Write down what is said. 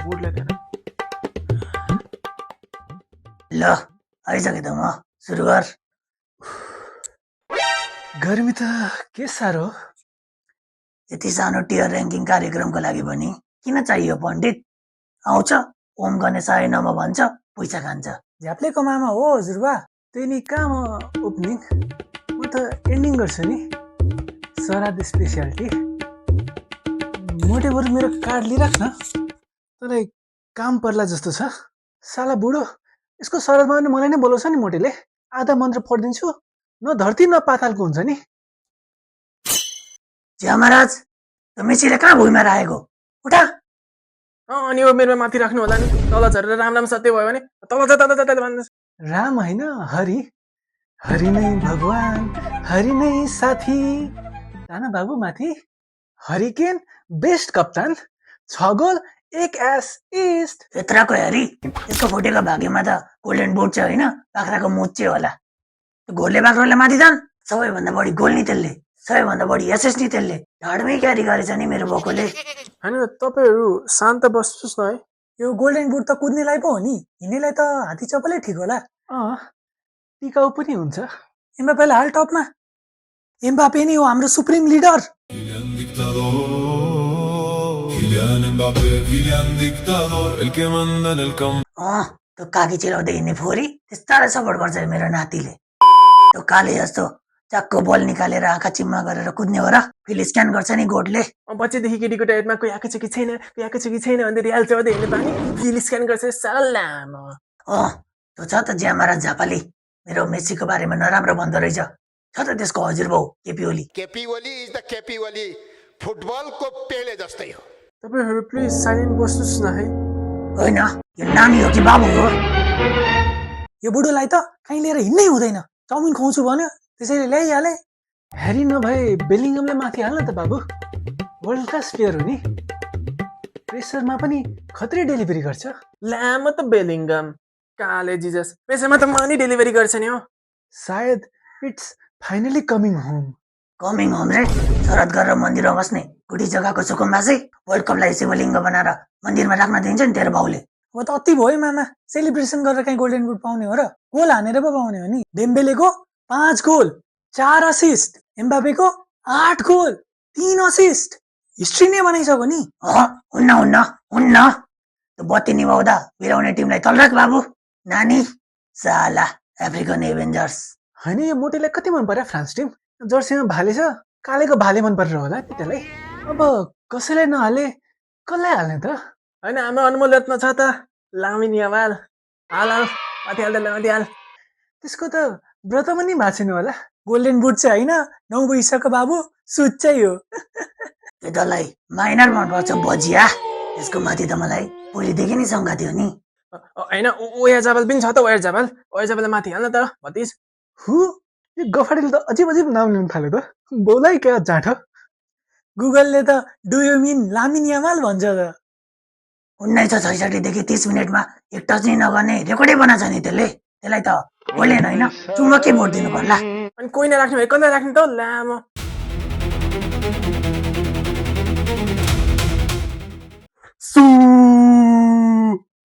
बोर्डलाई ध्यान। ल आइसके त म सुरु गर। गर्मी त के साह्रो। यति सानो टियर ऱ्याङ्किङ कार्यक्रमको लागि पनि किन चाहियो पण्डित? आउँछ ओम गणेश आए नम भन्छ, पैसा खान्छ। झ्याप्लेको मामा हो हजुरबा। त्यही नि कहाँ ओपनिङ, म त एन्डिङ गर्छु नि। सराद स्पेसियालिटी मोटे बरु मेरो कार्ड लिइराख न। तँलाई काम पर्ला जस्तो छ। साला बुढो यसको सरादमा पनि मलाई नै बोलाउँछ नि मोटेले। आधा मन्त्र पढिदिन्छु, न धरती न पातालको हुन्छ नि। ज्या महाराज त मेचीले कहाँ भुइँमा राखेको? उठा। अनि यो मेरो माथि राख्नु होला नि। तल झरेर राम नाम सत्य भयो भने तल जा भन्नुहोस्। राम होइन हरि। हरि नै भगवान, हरि नै साथी। ताना बाबु माथि। हरिकेन बेस्ट कप्तान, 6 गोल 1 एसिस्ट। यत्राको हेरी यसको फुटेको भाग्यमा त गोल्डन बुट चाहिँ होइन, बाख्राको मुच चाहिँ होला। घोरले बाख्रोले माथि जान्, सबैभन्दा बढी गोल नि त्यसले, सबैभन्दा बढी एसिस्ट नि त्यसले। ढाडमै क्यारी गरेछ नि मेरो बोकोले। होइन तपाईँहरू शान्त बस्नुहोस् न है। यो गोल्डन बुट त कुद्नेलाई पो हो नि, हिँड्नेलाई त हात्ती चप्पलै ठिक होला। टिकाउ पनि हुन्छ। एम्बापेलाई हाल टपमा। एम्बापे नै हो हाम्रो सुप्रिम लिडर। त्यो काकी चिलाउँदै हिँड्ने फोरी त्यस्तालाई सपोर्ट गर्छ मेरो नातिले। त्यो काले जस्तो चाकको बल निकालेर आँखा चिम्मा गरेर कुद्ने हो र? फेरि स्क्यान गर्छ नि गोडले। बच्चेदेखि केटीको टाइपमा कोही आएको छ कि छैन, कोही आएको छ कि छैन भन्दै रिहाल्छ भन्दै हिँड्ने बानी फिल स्क्यान गर्छ साला लामो। त्यो छ त ज्या महाराज झापाली मेरो मेसीको बारेमा नराम्रो भन्दो रहेछ। छ त त्यसको हजुरबाउ केपी ओली। केपी ओली इज द केपी ओली, फुटबलको पेले जस्तै हो। तपाईँहरू प्लिज साइलेन्ट बस्नुहोस् न है। होइन यो नानी हो कि बाबु हो? यो बुढोलाई त कहीँ लिएर हिँड्नै हुँदैन। चाउमिन खुवाउँछु भन्यो त्यसैले ल्याइहाले। ह्यारी नभए बेलिङमलाई माथि हाल्न त बाबु। वर्ल्ड क्लास प्लेयर हो नि, प्रेसरमा पनि खत्रै डेलिभरी गर्छ। लामो त बेलिङ्गम काले जिजस, प्रेसरमा त मनी डेलिभरी गर्छ नि हो। सायद it's finally coming home. Coming home रे? शरद गरेर मन्दिरमा बस्ने गुठी जग्गाको सुकुम्बासै वर्ल्ड कपलाई शिवलिङ्ग बनाएर मन्दिरमा राख्न दिन्छ नि तेरो बाउले। अब त अति भयो मामा, सेलिब्रेसन गरेर कहीँ गोल्डन बुट पाउने हो र? गोल हानेर पो पाउने हो नि। डेम्बेलेको 5 गोल 4 असिस्ट, एम्बापेको 8 गोल 3 असिस्ट। हिस्ट्री नै बनाइसक्यो नि। हुन्न हुन्न हुन्न, त्यो बत्ती निभाउँदा बिराउने टिमलाई तल राख बाबु। नानी साला अफ्रिकन एभेन्जर्स। होइन यो मोटेलाई कति मन पर्यो फ्रान्स टिम। जर्सीमा भाले छ, कालेको भाले मन परेर होला नि त्यसलाई। अब कसैलाई नहाले कसलाई हाल्ने त? होइन आमा अनमोल रत्न छ त, लामिनी आवाल हाल हाल माथि हाल। त्यसको त व्रत पनि भएको छैन होला। गोल्डन बुट चाहिँ होइन, 9 भइसक्यो बाबु, सुट चाहिँ हो। त्यो तँलाई माइनर मनपर्छ बजिया। त्यसको माथि त मलाई पहिलेदेखि नै शङ्का थियो नि। होइन ओया जाबल पनि छ त। ओया जाबल माथि हाल्न त भतिज। यो गफाडीले त अजिब अजिब नाम लिनु थाल्यो त। बोलाइ क्या जाँठो। गुगलले त do you mean Lamine Yamal भन्छ त। 1966 देखि 30 मिनटमा एक टच नै नगर्ने रेकर्डै बनाछ नि त्यसले। त्यसलाई त गोलेन होइन चुम्बकै भोट दिनु पर्ला। अनि कोही नराख्ने भए कसलाई राख्ने त लामो। सु